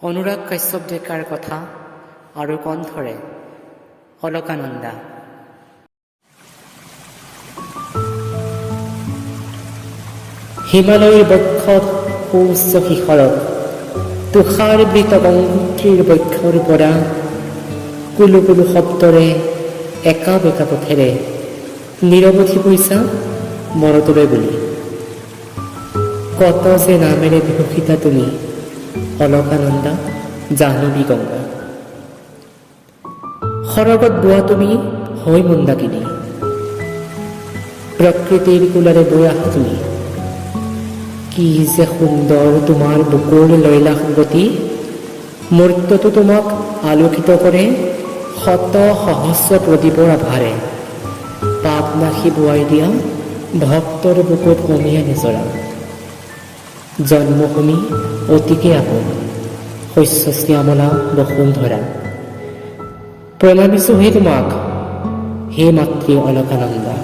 অনুৰাগ কাশ্যপ ডেকাৰ কথা আৰু কণ্ঠৰে অলকানন্দা। হিমালয়ৰ বক্ষত সুউচ্চ শিখৰত, তুষাৰবৃত গংগোত্ৰীৰ বক্ষৰ পৰা কুলু কুলু শব্দৰে একা বেঁকা পথেৰে নিৰৱধি পইচা মৰতলৈ বুলি। কত যে নামেৰে বিভূষিতা তুমি অলকানন্দা, জাহ্নৱী গংগা। সৰগত বোৱা তুমি হৈ মন্দাকিনী, প্ৰকৃতিৰ কোলাৰে বৈ আহা তুমি। কি যে সুন্দৰ তোমাৰ বুকুৰ লয়লাস গতি! মৰ্ত্যতো তোমাক আলোকিত কৰে শত সহস্ৰ প্ৰদীপৰ আভাৰে। পাপ নাশি বোৱাই দিয়া ভক্তৰ বুকুত অমিয়া নিজৰা। জন্মভূমি অতিকে আপোন, শস্য শ্যামলা বসুন্ধৰা। প্ৰণামিছো হে তোমাক, হে মাতৃ অলকানন্দা।